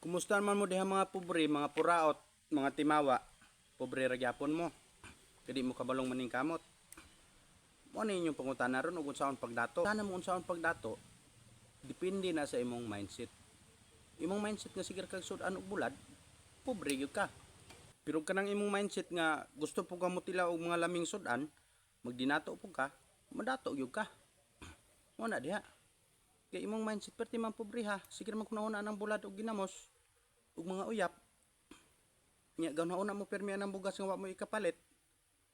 Kumusta man mo diha, mga pobre, mga puraot, mga timawa? Pobre ra gyapon mo. Kay di mo kabalong maningkamot. Mo na inyong pangutana ron ug unsaon pagdato. Sana mo unsaon pagdato, depende na sa imong mindset. Imong mindset nga sige kag sud-an og bulad, pobre gyud ka. Pero kanang imong mindset nga gusto pud ka motila og mga laming sud-an, magdinato pud ka, madato gyud ka. Mo na diha. Kay imong mindset perti man pobre ha, sige man kunahuna ng bulad og ginamos ug mga uyap. Nya ganauna mo permi ang bugas nga wa mo ikapalit,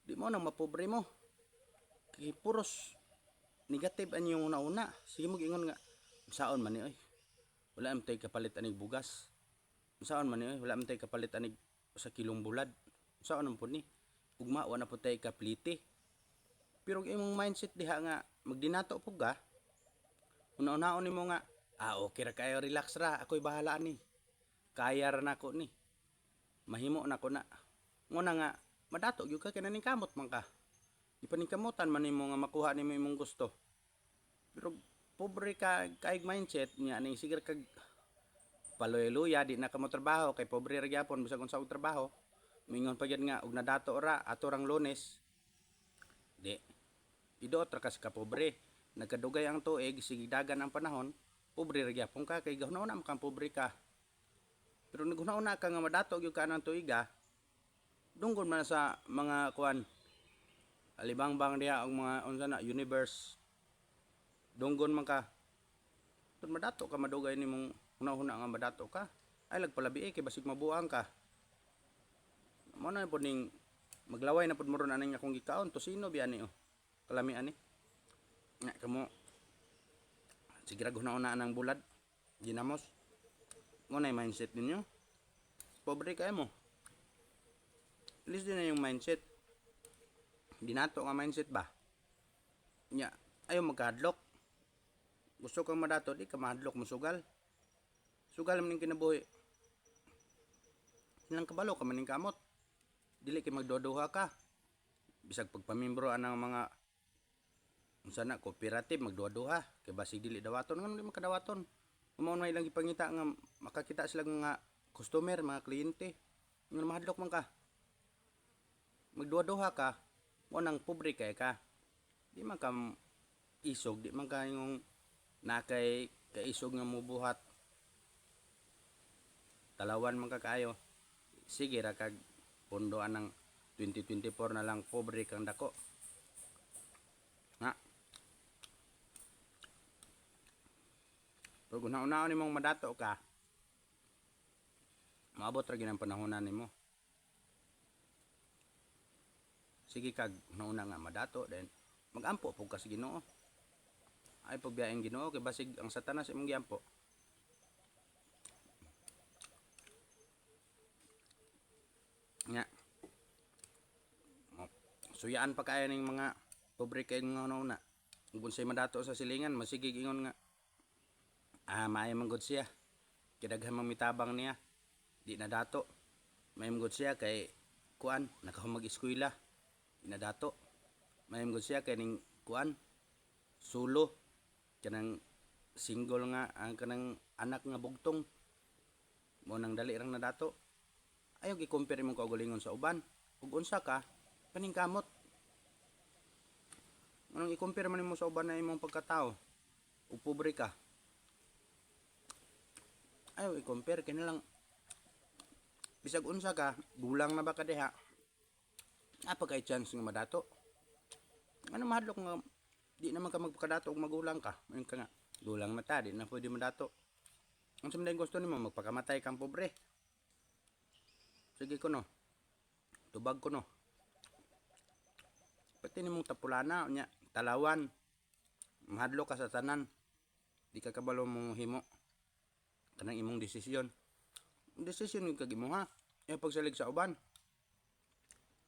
di mo nang mapobre mo. Kay puros negative ang iyong una-una. Sige mo ingon nga, "Saon man ni oy? Wala man tay kapalit anig bugas. Saon man ni oy? Wala man tay kapalit anig sa kilong bulad. Saon man pud ni? Ugma wa na pud tay kaplite." Pero ang imong mindset diha nga magdinato pud ka, una-unaon nimo nga, "Ah, okay ra kayo, relax ra, ako'y bahala ni. Kaya ra nako ni. Mahimo nako na." Nguna nga madato gyud ka kay naningkamot man ka. Ipaningkamutan man nimo nga makuha nimo imong gusto. Pero pobre ka kaig mindset niya ning sige kag paluya-luya, di na ka mo trabaho kay pobre ra gyapon, bisag unsa og trabaho. Mingon pa gyud nga og nadato ra ato rang Lunes. Di. Iduot ra ka sa kapobre. Nagkadugay ang tuig, sige dagan ang panahon, pobre ra gyapon ka kay gahuna man kang pobre ka. Pero naghuna-una ka nga madato gyud ka ng tuiga, dunggon man sa mga kuan alibangbang diha ang mga unsa na universe. Dunggon man ka. Pero madato ka madugay nimong huna-huna nga madato ka. Ay lagpalabi eh, kay basig mabuang ka. Mo na pod ning maglaway na pod mo ron aning akong gikaon, tosino biya ni oh. Kalami ani. Nga kamo sige ra huna-huna ang bulad. Ginamos. Mo na yung mindset ninyo. Pobre kayo mo. At least din na yung mindset. Dinato nga mindset ba? Nya, ayaw magkahadlok. Gusto kang madato, di ka mahadlok mo sugal. Sugal man ning kinabuhi. Silang kabalo ka maning kamot. Dili kay magduduha ka. Bisag pagpamimbro anang mga unsa na cooperative, magduha-duha kay basig dili dawaton. Ngano di makadawaton? Mao may ilang gipangita nga makakita sila nga customer, mga kliyente. Nga mahadlok man ka. Magduha-duha ka, mo nang pobre kay ka. Di man ka isog, di man ka yung nakay kaisog nga mubuhat. Talawan man ka kaayo. Sige ra kag pondo anang 2024 na lang, pobre kang dako. Nga. Pero kung nauna nimong madato ka, maabot ra gyud ang panahon nimo. Sige kag nauna nga madato, then magampo pug ka sa Ginoo. Ay pagbiyaeng Ginoo kay basig ang Satanas imong giampo. Nga. Suyaan pa kaayo ning mga pobre kay nga una. Ug unsay madato sa silingan, masigig ingon nga, "Ah, maayo man gud siya. Kay daghan man mitabang niya. Di na dato. Maayo man gud siya kay kuan, nakahumag eskwela. Di na dato. Maayo man gud siya kay ning kuan, sulo kanang single nga ang kanang anak nga bugtong. Mo nang dali rang nadato." Ayaw gi-compare imong kaugalingon sa uban. Ug unsa ka, paningkamot. Anong i-compare man nimo sa uban na imong pagkatao? Ug pobre ka. Ayaw i-compare kay lang bisag unsa ka, gulang na ba ka diha? Apa kay chance nga madato? Ano mahadlok nga di naman ka magpakadato og magulang ka? Ayun ka nga, gulang na ta, di na pwede madato. Ang sumday gusto nimo magpakamatay kang pobre. Sige ko no. Tubag ko no. Pati nimong tapulana nya talawan. Mahadlok ka sa tanan. Di ka kabalo mo himo kanang imong desisyon. Desisyon gyud kag imo ha. Ayaw pagsalig sa uban.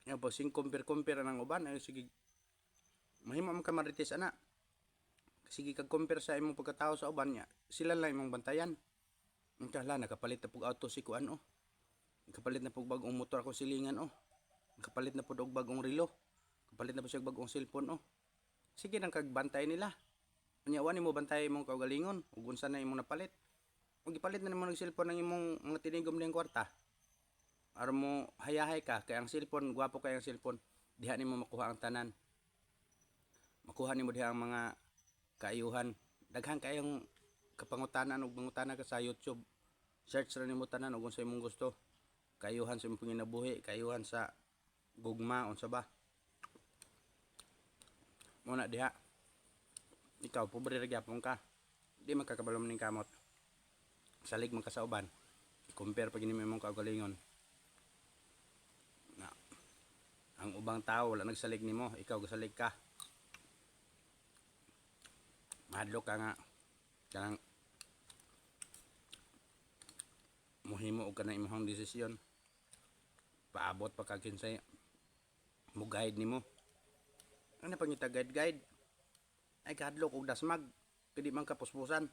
Ayaw pag sing compare compare ang uban ay sige mahimo man ka marites ana. Sige kag compare sa imong pagkatao sa uban niya. Sila lang imong bantayan. Ang kala nakapalit na pug auto si kuan oh. Nakapalit na pug bagong motor ako silingan oh. Nakapalit na pud og bagong relo. Kapalit na pud siya og bagong cellphone oh. Sige nang kagbantay nila. Unya wa nimo bantay imong kaugalingon ug unsa na imong napalit. Ug gipalit na nimo ng cellphone ang imong mga tinigom diyang kwarta. Aron mo hayahay ka kay ang cellphone, gwapo kay ang cellphone. Diha nimo makuha ang tanan. Makuha nimo diha ang mga kaayuhan. Daghan kayong kapangutanan ug mangutana ka sa YouTube. Search ra nimo tanan ug unsa imong gusto. Kaayuhan sa imong panginabuhi, kaayuhan sa gugma, unsa ba. Muna diha. Ikaw, pobre ra gyapon ka. Di man ka kabalo maningkamot. Salig man ka sa uban. I-compare pa gini mo imong kaugalingon. Na, ang ubang tao wala nagsalig nimo, ikaw gasalig ka. Mahadlok ka nga kanang muhimo og kanang imong desisyon. Paabot pa kag kinsay mo guide nimo. Ano pangita guide guide? Ay, kahadlok og dasmag. Kay di man ka puspusan.